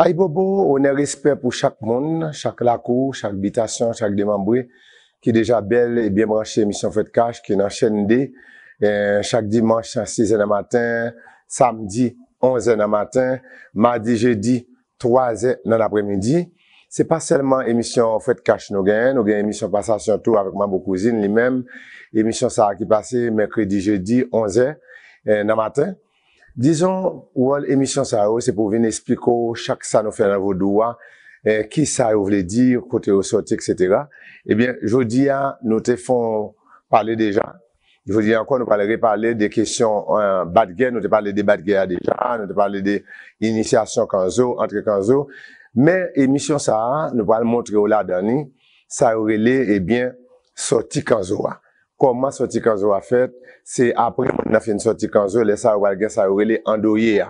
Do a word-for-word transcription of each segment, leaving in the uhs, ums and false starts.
Ayibobo, onè, respè pou chak moun, chak lakou, chak bitasyon, chak demanbre ki deja bèl e byen branche emisyon Fwèt Kach ki nan chèn de, eh, chak dimanch, sizè nan maten, samdi, onzè nan maten, madi, jedi, twazè nan lapremidi. Se pa sèlman emisyon Fwèt Kach nou genyen, nou genyen emisyon Pasasyon tou avèk Manbo Kouzin li menm. Emisyon sa a ki pase mèkredi, jedi, onzè, eh, nan maten. Dizon, wòl emisyon sa yo, se pou vin esplike w chak sa nou fè nan vodou a, eh, ki sa yo vle di, kote yo sòti, etsetera. Ebyen, jodi a, nou te fon pale deja. Jodi a ankò, nou pral repale de kesyon, eh, bat gè. Nou te pale de bat gè a deja, nou te pale de inisyasyon kanzo, antre kanzo. Men, emisyon sa a, nou pral montre w ladan li, sa yo rele, ebyen, sòti kanzo a. Kòman sòti kanzo a fèt? Se apre moun nan fin sòti kanzo, lè sa yo pral gen sa yo rele andoye a.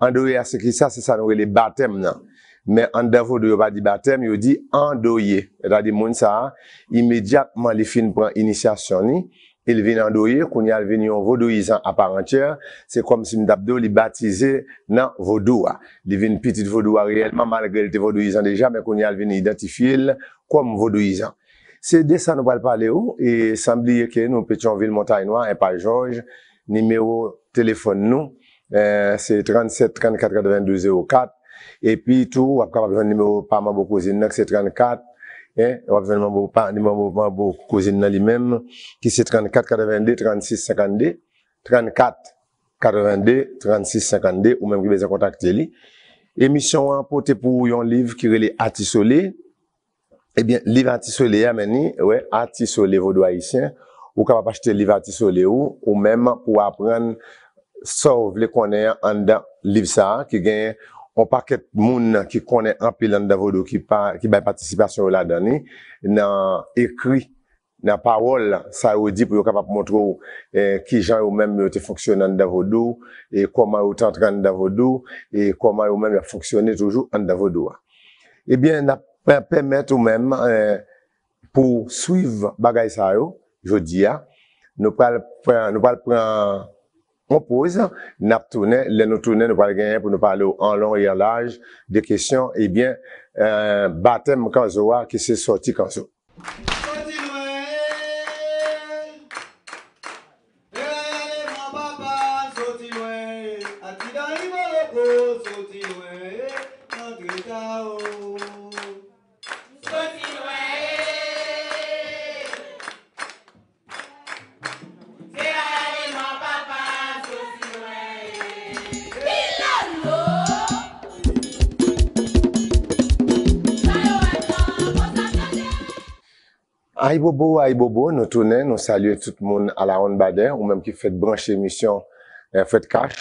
Andoye a se ki sa? Se sa nou rele batèm nan. Men anndan vodou yo pa di batèm, yo di andoye. Sètadi moun sa a, imedyatman li fin pran inisyasyon li, li vin andoye, kounye a l vin yon vodouyizan aparantyè, se kòmsi m t ap di w li batize nan vodou a. Li vin pitit vodou a reyèlman, malgre l te vodouyizan deja, men kounye a l vin idantifye l kòm vodouyizan. Se de sa nou pral pale w, e san bliye ke nou Petyonvil, Montay Nwa, Enpas Jòj, nimewo telefòn nou, eh, se trannsèt trannkat katrevenndou zewo kat, epi tou, w ap kapab jwenn nimewo pa Manbo Kouzin nan, ki se trannkat, eh, w ap jwenn manbo pa, nimewo Manbo Kouzin nan li menm, ki se trannkat katrevende trannsis senkannde, trannkat katrevende trannsis senkannde, ou menm ki bezwen kontakte li. Emisyon an pote pou ou yon liv ki rele Ati Sole. Ebyen, liv Ati Sole a, men ni, wè, Ati Sole Vodou Ayisyen. Ou kapab achte liv Ati Sole ou, ou menm pou w aprann sa w vle konnen an anndan liv sa a, ki gen yon pakèt moun ki konnen anpil anndan vodou ki pa, ki bay patisipasyon yo ladan li, nan ekri, nan pawòl, sa yo di pou yo kapab montre w, eh, kijan yo menm yo te fonksyone anndan vodou, e kòman yo te antre anndan vodou, e kòman yo menm y ap fonksyone toujou anndan vodou a. Ebyen, n ap pè-, pèmèt ou menm, eh, pou w swiv bagay sa yo, jodi a. Nou pral pran, nou pral pran yon poz, n ap tounen. Lè nou tounen, nou pral genyen pou nou pale w an lon e an laj de kesyon, ebyen, eh, batèm kanzo a, ki se sòti kanzo. Soti lwen, e ale mwen papa, soti lwen, Ati Dali Boloko, soti lwen, antre ta o. Soti lwen, se ale mwen papa, soti lwen. Pilolo. Sa yo wè nan konsa tande. Ayibobo, ayibobo, nou tounen, nou salye tout moun alawonnbadè, ou menm ki fèk branche emisyon, eh, Fwèt Kach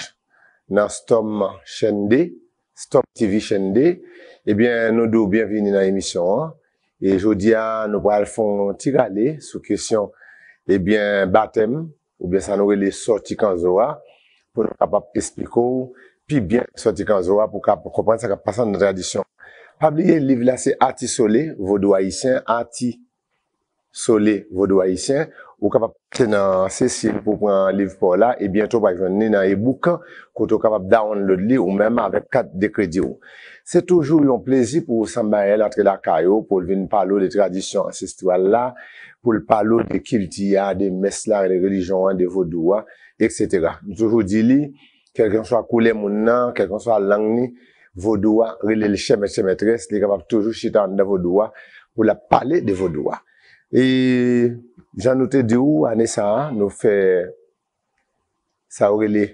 nan Storm chèn de, Storm T V chèn de. Ebyen, nou di w byenvini nan emisyon an. E jodi a, nou pral fè yon ti rale sou kesyon, ebyen, batèm, oubyen sa nou rele sòti kanzo a, pou nou kapab esplike w pi byen sòti kanzo a, pou w kapab konprann sa k ap pase nan tradisyon. Pa bliye, liv la se Ati Sole, Vodou Ayisyen, Ati Sole, Vodou Ayisyen. Ou kapab achte nan Sesil pou w pran liv pa w la, e byento w pral jwenn li nan e-book, kote w kapab download li ou menm avèk kat de kredi w. Se toujou yon plezi pou Sanbayèl antre lakay ou, pou l vin pale w de tradisyon ansestral la, pou l pale w de kilti a, de mès la, de relijyon an, de vodou a, etsetera. Nou toujou di li, kèlkanswa koulè moun nan, kèlkanswa lang li, vodou a rele l chè mèt chè mètrès, li kapab toujou chita anndan vodou a pou l ap pale de vodou a. E jan nou te di w, ane sa a, nou fè sa yo rele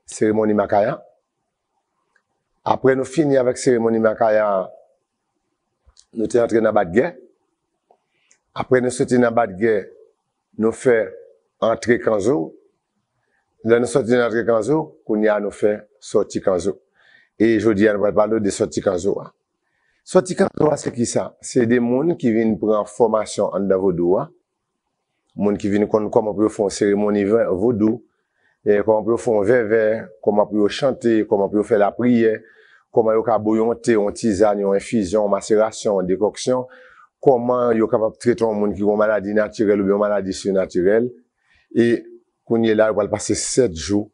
seremoni makaya. Apre nou fini avèk seremoni makaya, nou te antre nan bat gè. Apre nou soti nan bat gè, nou fè antre kanzo. Lè nou soti nan antre kanzo, kounye a nou fè sòti kanzo. E jodi a nou pral pale w de sòti kanzo a. Sòti kanzo a se ki sa? Se de moun ki vin pran fòmasyon anndan vodou a. Moun ki vin konn kòman pou yo fè yon seremoni vè-, vodou, e kòman pou yo fè yon vèvè, kòman pou yo chante, kòman pou yo fè lapriyè, kòman yo ka bwè yon te, yon tizàn, yon enfizyon, yon maserasyon, yon dekòksyon, kòman yo kapab trete yon moun ki gen yon maladi natirèl oubyen yon maladi sinatirèl. E kounye la, yo pral pase sèt jou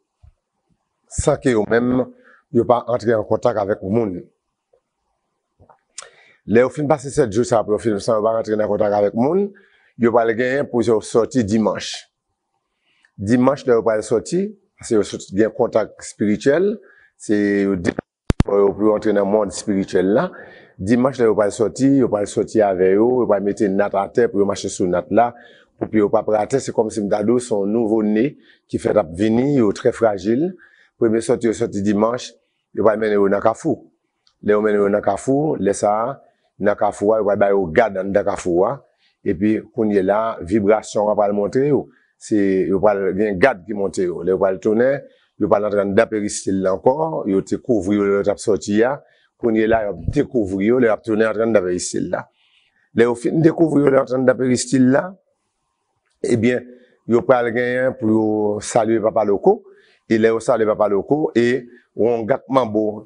san ke yo menm yo pa antre an kontak avèk moun. Lè yo fin pase sèt jou sa pou yo fin san yo pa rantre nan kontak avèk moun, yo pral genyen pou yo sòti dimanch. Dimanch lè yo pral sòti, paske yo sot gen kontak espirityèl, se yo de kò yo pou yo antre nan mond espirityèl la. Dimanch lè yo pral sòti, yo pral sòti avè yo, yo pral mete nat atè pou yo mache sou nat la, pou pye yo pa pran atè, se kòmsi m ta di w se yon nouvo ne ki fèt ap vini, yo trè frajil. Premye sòti yo sòti dimanch, yo pral mennen yo nan kafou. Lè yo mennen yo nan kafou, lè sa a, nan kafou a, yo pral ba yo gad anndan kafou a. Epi, kounye la, vibrasyon an pral montre yo. Se, yo pral gen gad ki montre yo. Lè yo pral tounen, yo pral antre anndan peristil la ankò, yo te kouvri yo lè yo t ap sòti a. Kounye la, y ap dekouvri yo, lè y ap tounen antre anndan peristil la. Lè yo fin dekouvri yo lè yo antre anndan peristil la, ebyen, yo pral genyen pou yo salye Papa Loko. E lè yo salye Papa Loko, e Wonga ak Manbo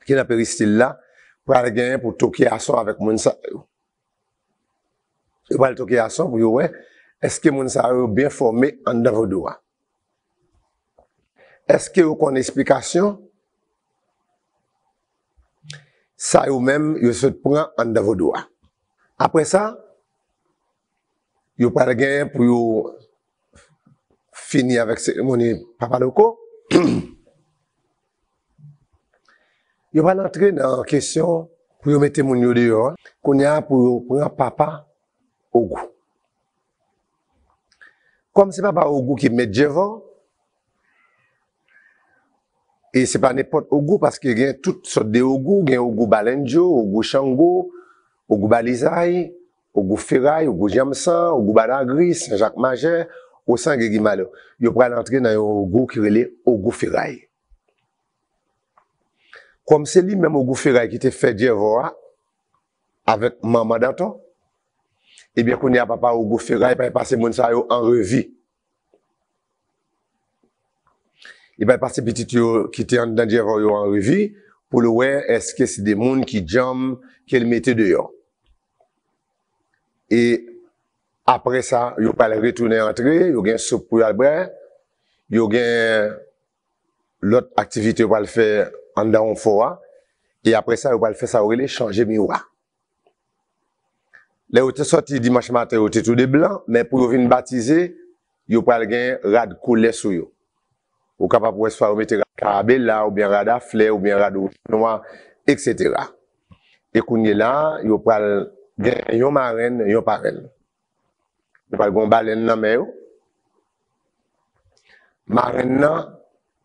ki nan peristil la, pral genyen pou toke ason avèk moun sa yo. Yo pral toke ason pou yo wè, èske moun sa yo byen fòme anndan vodou a? Èske yo konn esplikasyon sa yo menm yo sot pran anndan vodou a? Apre sa, yo pral genyen pou yo fini avèk seremoni Papa Loko. Yo pral antre nan kesyon pou yo mete moun yo deyò a. Kounye a pou yo pran papa Ogou. Kòm se papa Ogou ki mèt Djèvò, e se pa nenpòt Ogou, paske gen tout sòt de Ogou, gen Ogou Balendjo, Ogou Chango, Ogou Balizay, Ogou Feray, Ogou Janmsan, Ogou Badagri, Sen Jak Majè, Osange Gimalè. Yo pral antre nan yon Ogou ki rele Ogou Feray. Kòm se li menm Ogou Feray ki te fè Djèvò a avèk manman Dantò, ebyen, kounye a papa Ogou Feray pral pase moun sa yo an revi. Li pral pase pitit yo ki te anndan Djèvò yo an revi pou l wè èske se de moun ki djanm, ke l mete deyò. E apre sa, yo pral retounen antre, yo gen soup pou y al bwè, yo gen lòt aktivite yo pral fè anndan yon fò a. E apre sa, yo pral fè sa yo rele chanje miwa. Lè yo te sòti dimanch maten, yo te tou de blan, men pou yo vin batize, yo pral gen rad koulè sou yo. Ou kapab wè swa yo mete rad karabela, oubyen rad a flè, oubyen rad wouj nwa, etsetera. E kounye la, yo pral gen yon marenn, yon parenn. Yo pral gen yon balèn nan men yo. Marenn nan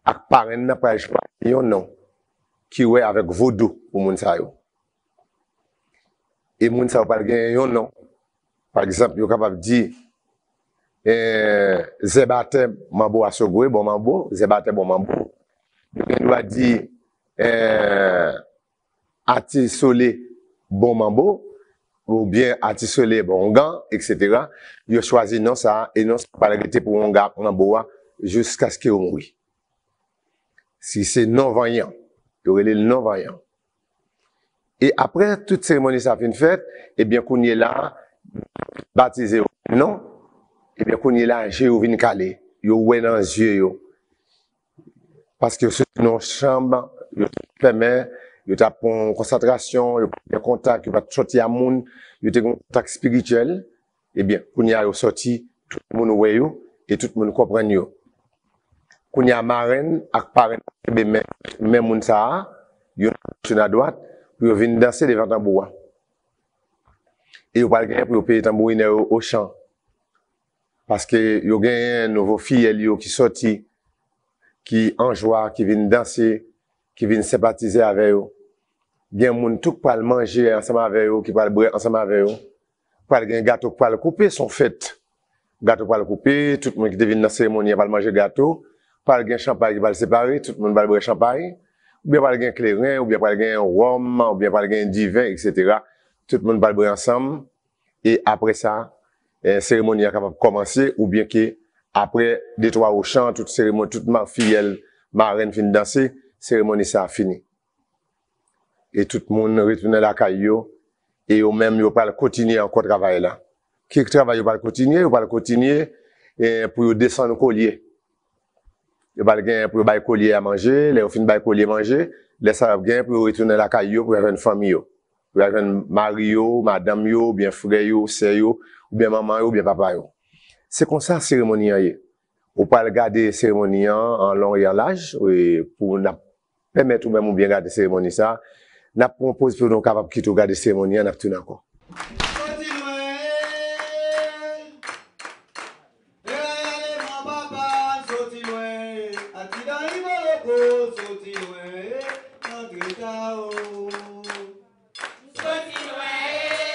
ak parenn nan pral chwazi yon non ki wè avèk vodou pou moun sa yo. E moun sa yo pral gen yon non. Pa egzanp, yo kapab di, eh, Zèbatè Manbo Asogwe, bon manbo, Zèbatè bon manbo. Yo gen dwa di, eh, Ati Sole bon manbo, oubyen Ati Sole bon ongan, etsetera. Yo chwazi non sa a, e non sa a pral rete pou ongan ak manbo a jiskaske yo mouri. Si se non vanyan, yo rele l non vanyan. E apre tout seremoni sa fin fèt, ebyen kounye la, batize yo non, ebyen kounye la, je yo vin kale, yo wè nan zye yo. Paske yo soti nan yon chanm, yo t ap fèmen, yo t ap pran yon konsantrasyon, yo pa t gen kontak, yo pa t sòti a moun, yo te gen yon kontak espirityèl. Ebyen, kounye a yo sòti, tout moun wè yo, e tout moun konprann yo. Kounye a marenn ak parenn kenbe men, men moun sa a, youn agoch youn adwat, pou yo vin danse devan tanbou a. E yo pral genyen pou yo peye tanbourinè yo ochan. Paske yo genyen nouvo fiyèl yo ki sòti, ki an jwa, ki vin danse, ki vin senpatize avè yo. Gen moun tou k pral manje ansanm avè yo, ki pral bwè ansanm avè yo. Pral gen gato k pral koupe, se yon fèt. Gato pral koupe, tout moun ki te vin nan seremoni an pral manje gato. Pral gen chanpay ki pral separe, tout moun pral bwè chanpay. Oubyen pral gen kleren, oubyen pral gen wòm, oubyen pral gen diven, etsetera. Tout moun pral bwè ansanm. E apre sa, eh, seremoni an kapab kòmanse, oubyen ke apre de twa ochan, tout seremoni, tout ma-, fiyèl, marenn fin danse, seremoni sa a fini. E tout moun retounen lakay yo, e yo menm yo pral kontinye ankò travay la. Ki travay yo pral kontinye? Yo pral kontinye, eh, pou yo desann kolye. Yo pral genyen pou yo bay kolye a manje. Lè yo fin bay kolye manje, lè sa y ap genyen pou yo retounen lakay yo, pou y al jwenn fanmi yo, pou y al jwenn mari yo, madanm yo, oubyen frè yo, sè yo, oubyen manman yo, oubyen papa yo. Se konsa seremoni an ye. Ou pral gade seremoni an an long e an laj, e, pou n ap pèmèt ou menm ou byen gade seremoni sa. N ap pran yon poz pou nou kapab kite w gade seremoni an, n ap tounen ankò. Soti lwen, e ale papa, soti lwen, atidan iboloko, soti lwen, antre ta o. Soti lwen, e.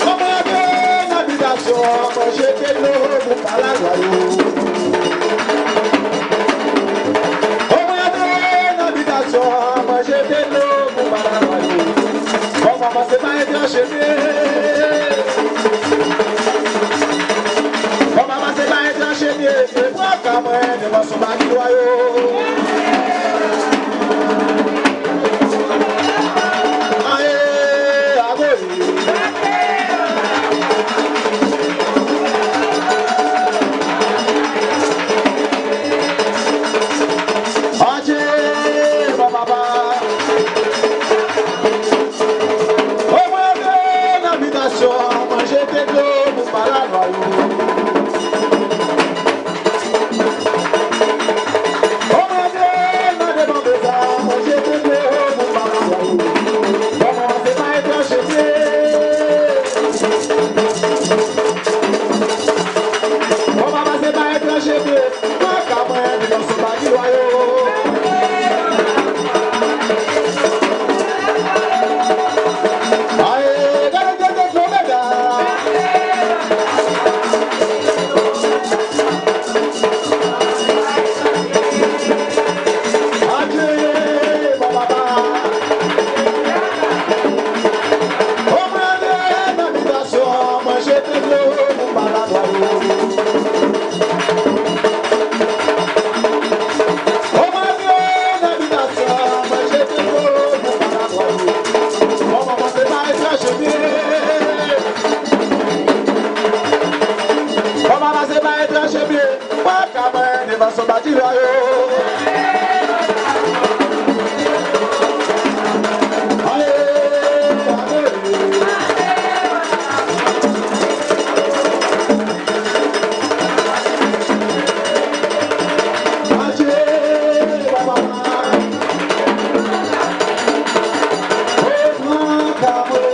Kòman de nan abitasyon, mwen jete dlo pou pa la lwa yo. Bon, mwen antre nan abitasyon an, mwen jete dlo pou pa la lwa yo. Bon, manman, se pa etranche m ye. Bon, manman, se pa etranche m ye. Se pran ka mwen, devan son mari lwa yo. Aye, agoye. Adje, bon papa. O mwen antre nan abitasyon an, mwen jete dlo pou pa la lwa yo. O mwen antre nan devan meza, mwen jete dlo pou pa la lwa yo. Bon, manman, se pa etranche m ye. Bon, manman, se pa etranche m ye. Mwen ka mwen, devan son mari lwa yo. Aye, gade tete dlo, medam. Adye, bon papa. O mwen antre nan abitasyon, mwen jete dlo pou pa la lwa yo. O mwen antre nan abitasyon, mwen jete dlo pou pa la lwa yo. Bon, manman, se pa etranche m ye. Bon, manman, se pa etranche m ye. Mwen ka mwen devan son mari lwa yo. Aye, aye. Adye, papa. O mwen ka mwen.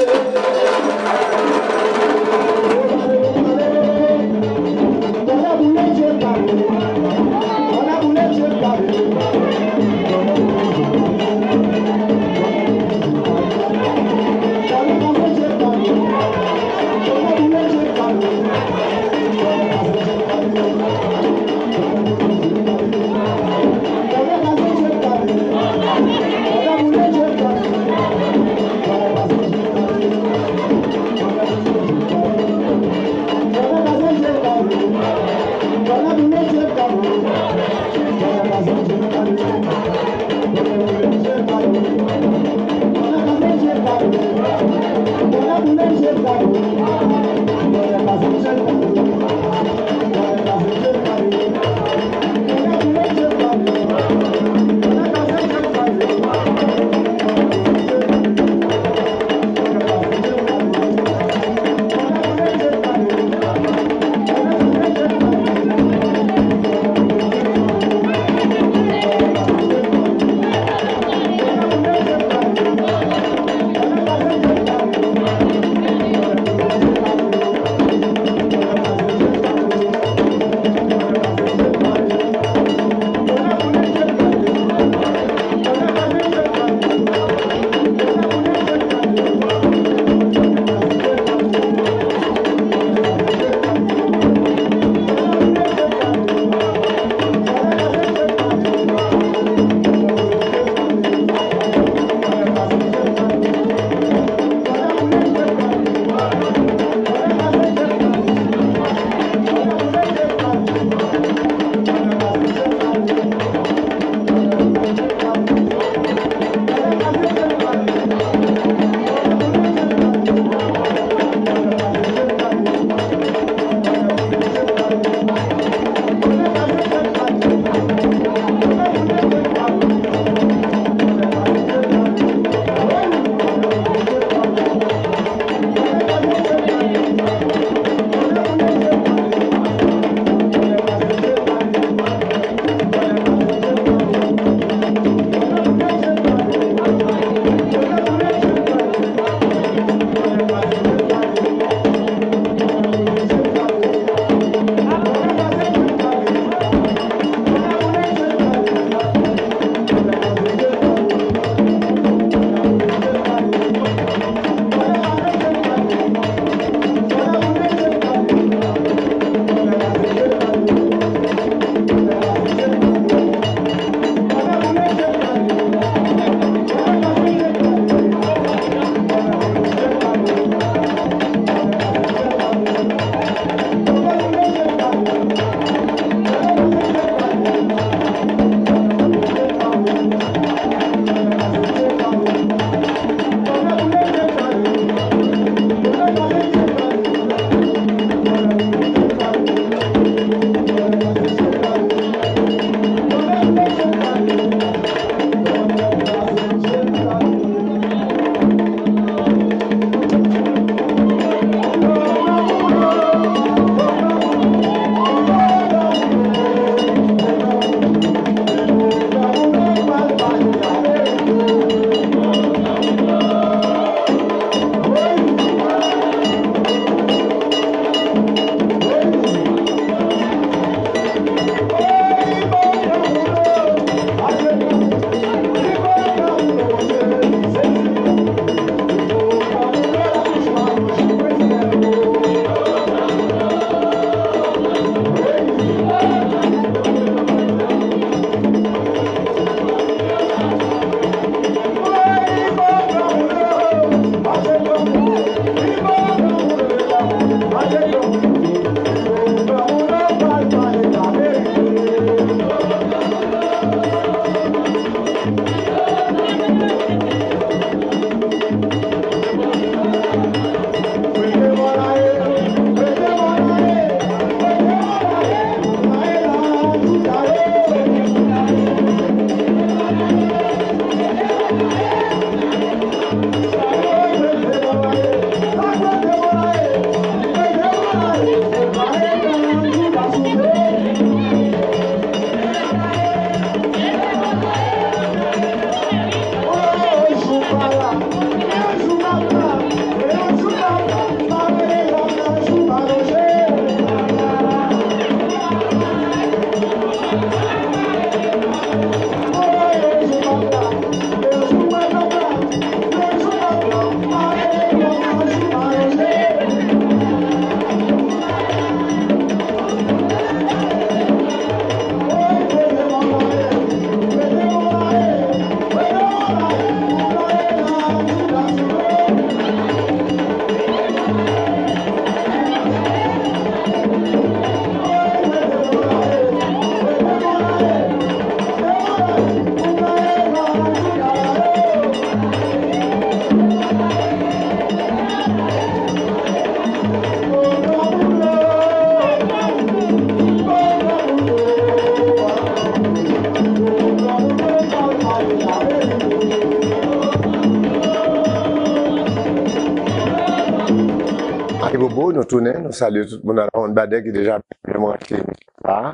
Bon, nou tounen, nou salye tout moun a la Honn Badè ki deja byen branche emisyon sa a.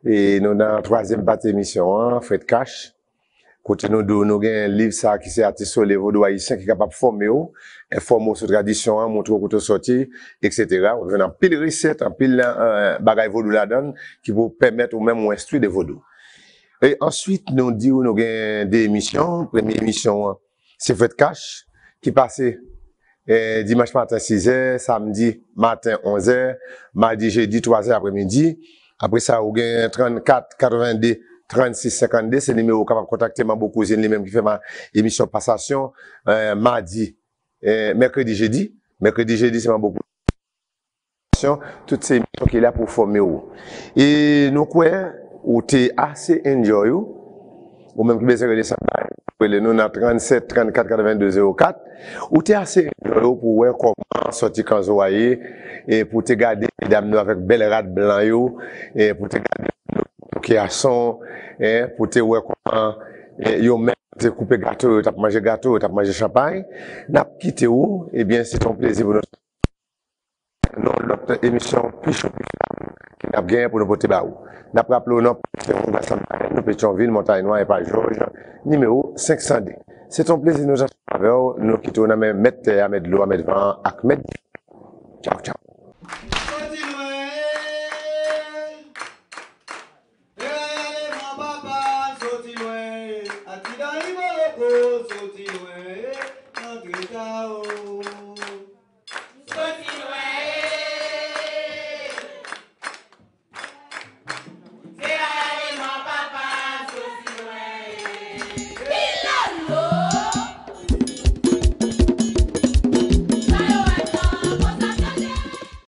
E nou nan twazyèm pati emisyon an, Fred Cash. Kote nou di w, nou gen liv sa a ki se Atis Sole Vodou Ayisyen ki kapab fòme w, enfòme w sou tradisyon an, montre w kote w sòti, etsetera. Ou jwenn anpil resèt, anpil, eh, bagay vodou ladan l ki pou pèmèt ou menm ou enstwi de vodou. E answit, nou di w nou gen de emisyon. Premye emisyon an, se Fred Cash, ki pase, eh, dimanch maten sizè, samdi maten onzè, madi, jedi twazè aprèmidi. Apre sa, ou gen trannkat katrevenndez trannsis senkannde, se nimewo ou kapab kontakte Manbo Kouzin li menm ki fè ma-, emisyon pasasyon, eh, madi, eh, mèkredi, jedi. Mèkredi, jedi, se Manbo Kouzin. Tout se emisyon ki la pou fòme w. E nou kwè ou te ase enjoy ou, ou menm ki bezwen rele sa bay, rele nou nan trannsèt trannkat katrevenndez zewo kat. Ou te ase enjoy ou pou wè kòman sòti kanzo a ye, e pou te gade medam nou avèk bèl rad blan yo, e pou te gade nou ki ason, e pou te wè kòman, e yo menm te koupe gato, yo t ap manje gato, yo t ap manje chanpay. N ap kite w, ebyen, se te yon plezi pou nou. Nan lòt emisyon pi cho pi flam ke n ap genyen pou nou pote ba ou. N ap raple w non, se Monba Sanm Balenn, nou Petyonvil, Montay Nwa, Epa Jòj, nimewo senk san de. Se t on plezi nou t ansanm avè w, nou kite w nan men mèt tè a, mèt dlo a, mèt van an ak mèt. Tchaw, tchaw.